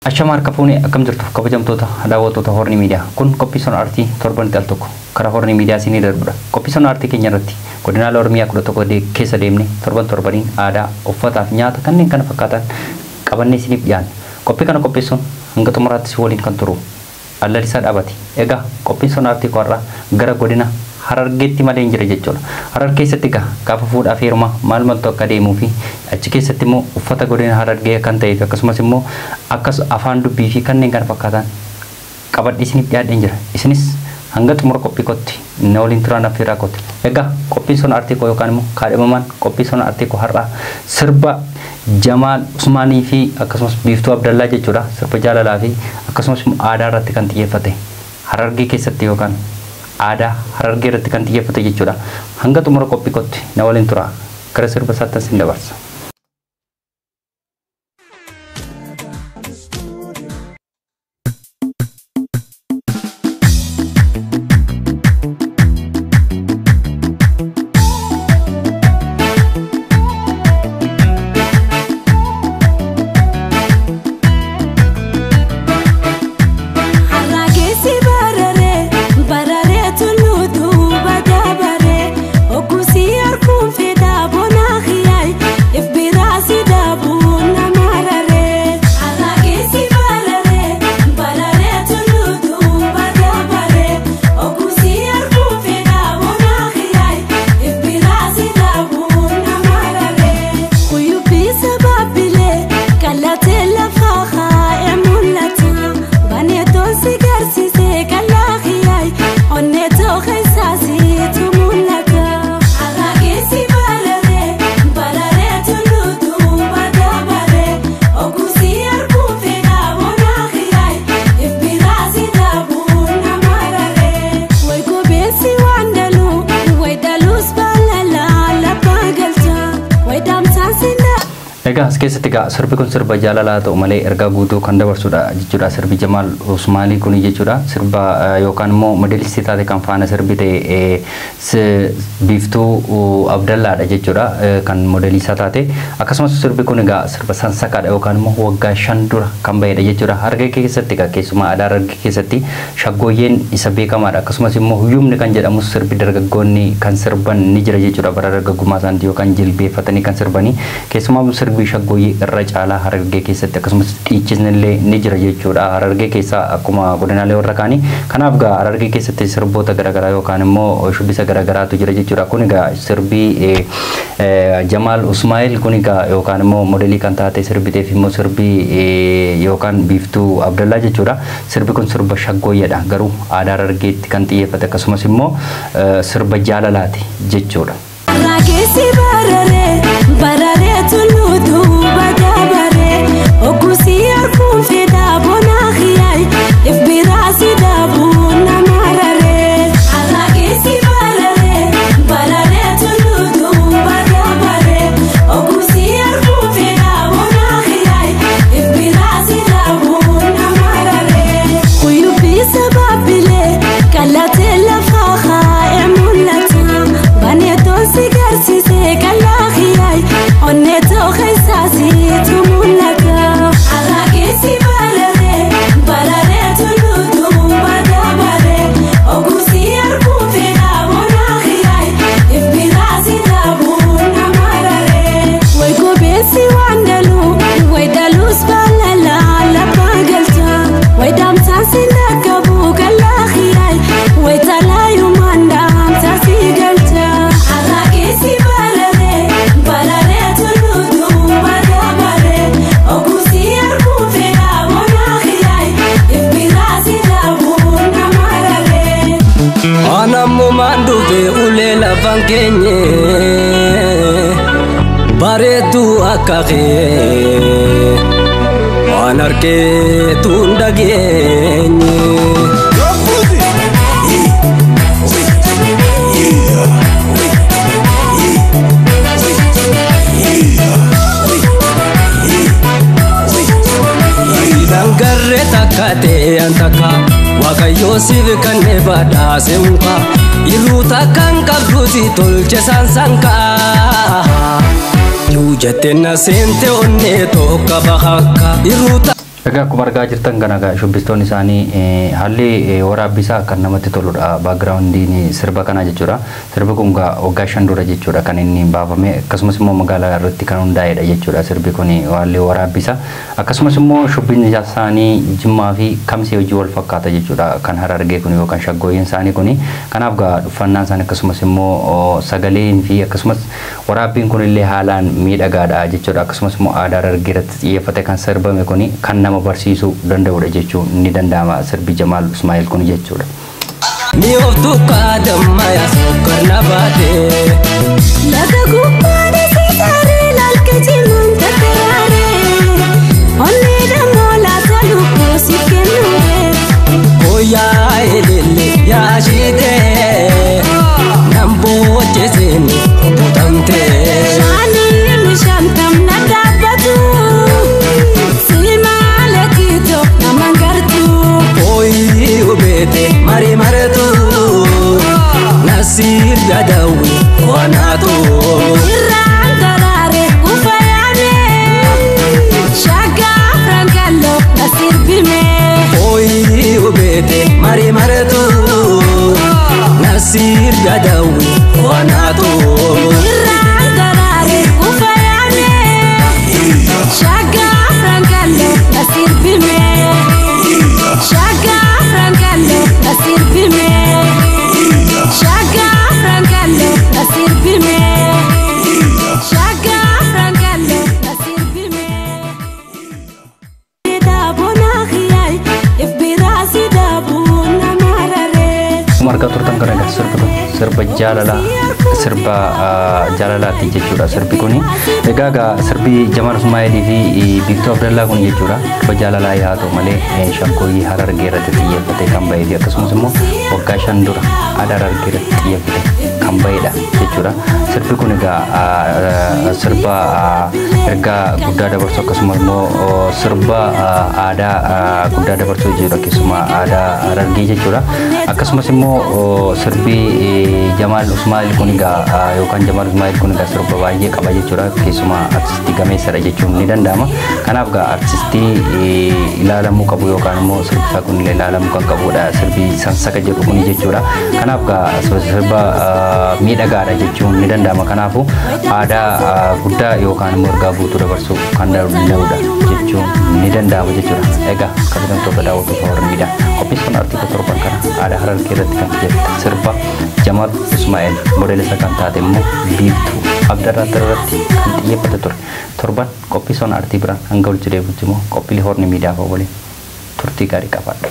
Ashama harka fuunee akkam jirtu kabajamtoota daawwattoota Horni Miidiyaa. Kun qophii sona aartii torbanitti al tokko karaa Horni Miidiyaa isinii darbudha. Qophii sona aartii keenya irratti godinaalee Oromiyaa 11 keessa deemne torban torbaniin aadaa, uffataa fi nyaata kanneen kana fakkaatan qabannee isiniif dhiyaanna. Qophii kana qopheessuun hanga xumuraatti si waliin kan turu Allalisaa Dhaabati. Egaa qophiin sona aartii koorraa gara godina Harargeetti malee hin jira jechuudha. Harar keessatti egaa gaafa fuudhaa fi heerumaa maal maaltu akka deemuu fi achi keessatti immoo uffata godina Harargee kan ta'ee fi akkasumas immoo akkas afaan dubbii fi kanneen kana fakkaatan qabadhee isiniif dhiyaadheen jira. Isinis hanga xumura qophii kootti na waliin turaan affeeraa kooti. Egaa qophiin sona aartii koo yookaan immoo kaadhimamaan qophii sona aartii koo har'aa sirba Jamaal Usmaanii fi akkasumas Biiftuu Abdallaa jechuudha. Sirba jaalalaa fi akkasumas immoo aadaa irratti kan xiyyeeffate Harargee keessatti yookaan aadaa Harargee irratti kan xiyyeeffate jechuudha. Hanga xumura qophii kootti na waliin tura. Gara sirba isaatti isin dabarsa. Harrageessi bararee bararee tulluu duuba dabaree oggusii harkuun fedhaa bonaa xiyyaay if biraasi daabuu nama raree. Harrageessi bararee bararee tulluu duuba dabaree oggusii harkuun fedhaa bonaa xiyyaay if biraasi daabuu nama raree. Kuyyubbisa babbilee kallatee lafa kaa'ee mul'ata. Baneetoon si garsiisee qal'aa xiyyaay onneetoo keessaa siitu mul'ata. Harrageessi bararee bararee tulluu duuba dabaree oggusii harkuun fedhaa bonaa xiyyaay if biraasi daabuu nama raree. Wayi gobeessi waan daluu wayi daluus balalaa labbaa galcha wayi daamsaan si Egaa as keessatti egaa sirbi kun sirba jaalalaa ta'u malee ergaa guutuu kan dabarsudha jechuudha. Sirbi Jamaal Usmaalii kun jechuudha. Sirba yookaan immoo modelistii taate kan faana sirbi ta'e Biiftuu Abdallaadha jechuudha. Kan modelisaa taate. Akkasumas sirbi kun egaa sirba sansakaadha yookaan immoo waggaa 5 dura kan bahedha jechuudha. Harargee keessatti egaa keessumaa aadaa Harargee keessatti shaggooyyeen isa beekamaadha. Akkasumas immoo huyyumni kan jedhamu sirbi dargaggoonni kan sirban ni jira jechuudha. Bara dargaggummaa isaaniitti yookaan jilbeeffatanii kan sirbanii keessumaa sirbi shaggooyyee irra caalaa Harargee keessatti akkasumas dhiichisni illee ni jira jechuudha. Harargee keessaa akkuma godinaalee warra kaanii. Kanaaf egaa Harargee keessatti sirboota garaagaraa yookaan immoo shubbisa garaagaraatu jira jechuudha. Kun egaa sirbi Jamaal Usmaa'il kun egaa yookaan immoo modelii kan taate sirbiteef immoo sirbi yookaan Biiftuu Abdallaa jechuudha. Sirbi kun sirba shaggooyyeedha. Garuu aadaa Harargeetti kan xiyyeeffate akkasumas immoo sirba jaalalaati jechuudha. Harrageessi bararee bararee tulluu duuba dabaree oggusii harkuun fedhaa bonaa xiyyaay if biraasi daabuu nama raree. Harrageessi bararee bararee tulluu duuba dabaree oggusii harkuun fedhaa bonaa xiyyaay if biraasi daabuu nama raree. Kuyyubbisa babbilee kallatee lafa kaa'ee mul'ata. Baneetoon si garsiisee qal'aa xiyyaay onneetoo keessaa siitu mul'ata. Harrageessi bararee bararee tulluu duuba dabaree oggusii harkuun fedhaa bonaa xiyyaay if biraasi daabuu nama raree. Wayi gobeessi waan daluu wayi daluus balalaa labbaa galcha wayi daamsaan si dhaqqabu qal'aa xiyyaay wayi talaayumaan daamsaa si galcha. Harrageessi bararee bararee tulluu duuba dabaree oggusii harkuun fedhaa bonaa xiyyaay if biraasi daabuu nama raree. Anammumaan dhufe ulee lafaan keenye bareedduu akka kee waan harkeetu hin dhageenye. Dangarree takka ta'e an takka Waaqayyoo siif kenne badhaase muka Irruu takkaan qabduuti tolche saansankaa Juu jettee na seente onnee tokko bakakka Irruu takka. Egaa akkuma argaa jirtan kana egaa shubbistoonni isaanii haalli waraabbii isaa kan namatti toludha. Baakgiraawundiin sirba kanaa jechuudha. Sirbi kun egaa waggaa 5 dura jechuudha kan inni baafame. Akkasumas immoo magaalaa irratti kan hundaa'edha jechuudha sirbi kun haalli waraabbii isaa. Akkasumas immoo shubbisni isaanii Jimmaa fi Kamsee hojii wal fakkaata jechuudha kan Harargee kun yookaan shaggooyyeen isaanii kun. Kanaaf egaa uffannaan isaanii akkasumas immoo sagaleen fi akkasumas waraabbiin kun illee haalaan miidhagaadha jechuudha. Akkasumas immoo aadaa Harargee irratti xiyyeeffate kan sirbame kun kan nama barsiisuu danda'udha jechuun ni danda'ama sirbi Jamaal Ismaa'eel kun jechuudha. Ni oftu kaadamma yaa sokkar na baate. Laga gubbaan siitaaree laalka jimuun tattaraaree onnee dammoo laata lubbuu siif kennuuree. Koyaa elele yaa shiitee nan boocheseen butamtee. Shaanii shantam na dhaabbatu simaale kiitoo nama gartuu. Ooyi obeete mari maratu nasiir gadawi wanaatu. Irraan daraare ufa yaame shaggaa frankaloo na sirbime. Ooyi obeete mari maratu nasiir gadawi wanaatu. Irraan daraare ufa yaame shaggaa frankaloo na sirbime. Shaggaa frankaloo na sirbime. Shaggaa frankaloo na sirbime. Shaggaa frankaloo na sirbime. Daabona khiyaay if biraasi daabuun nama raree. Akkuma argaa turtan kana egaa sirbi kun sirba jaalalaa sirba jaalalaati jechuudha sirbi kuni. Egaa sirbi Jamaal Ismaa'eelii fi Biiftuu Abdallaa kun jechuudha. Sirba jaalalaa haa ta'u malee shaggooyyii Harargee irratti xiyyeeffatee kan bahee fi akkasumas immoo waggaa 5 dura aadaa Harargee irratti xiyyeeffatee kan bahedha jechuudha. Sirbi kun egaa sirba ergaa guddaa dabarsu akkasumas immoo sirba aadaa guddaa dabarsu jechuudha keessumaa aadaa Harargee jechuudha. Akkasumas immoo sirbi Jamaal Ismaa'eel kun egaa yookaan Jamaal Ismaa'eel kun egaa sirba baay'ee qaba jechuudha. Keessumaa artistii gameessadha jechuun ni danda'ama. Kanaaf egaa artistii ilaalamuu qabu yookaan immoo sirbi isaa kun illee ilaalamuu kan qabudha. Sirbi sansaka jedhu kun jechuudha. Kanaaf egaa sirba miidhagaadha jechuun ni danda'ama. Kanaafuu aadaa guddaa yookaan immoo ergaa guutuu dabarsuu kan danda'udha jechuun ni danda'ama jechuudha. Egaa kabajamtoota daawwattoota Horn Miidiyaa qopheessuun artikii torban kana aadaa Harargee irratti kan xiyyeeffate sirba Jamaal Ismaa'eel modeela isa kan taate immoo Biiftuu Abdallaa irratti kan xiyyeeffate ture. Torban qophiisoon artii biraan hanga walitti deebi'utti immoo qophiilee Horn Miidiyaa waliin turtii gaarii qabaadha.